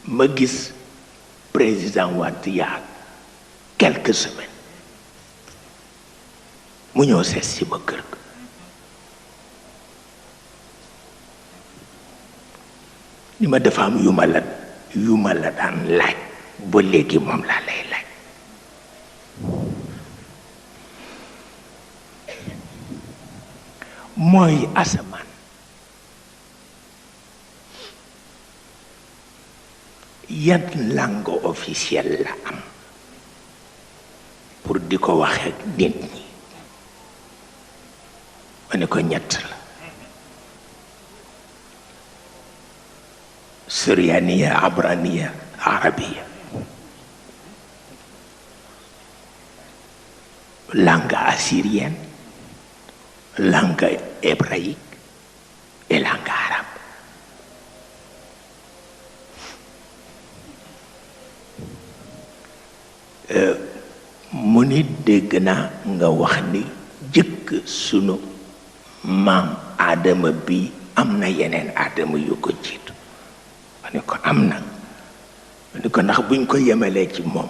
ma gis président Wade yaa quelques semaines mu ñëw seet si ma kër ga ni ma dafa am yu ma la daan laaj ba léegi moom laa lay laaj mooy asamaan yan langue officielle la am pour di ko waxee ak nit ñi ma ne ko ñett la suryaniya abraniya arabiya langue assyrienne langue hébraïque et langue arabe mu ni dégg naa nga wax ni jëkk sunu maam aadama bi am na yeneen aadama yu ko jiitu ma ne ko am na ma ne ko ndax buñ ko yemalee ci moom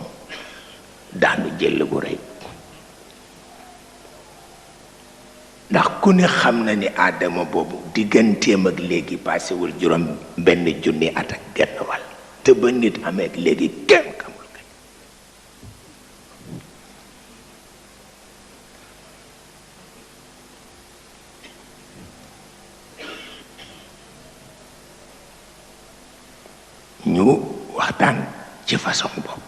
daanu jël bu rëy ndax ku ne xam na ni aadama boobu digganteem ak léegi paasewul juróom benn junni at ak genn wàll te ba nit amee ak léegi kenn xamul kañ ñu waxtaan ci façon bopp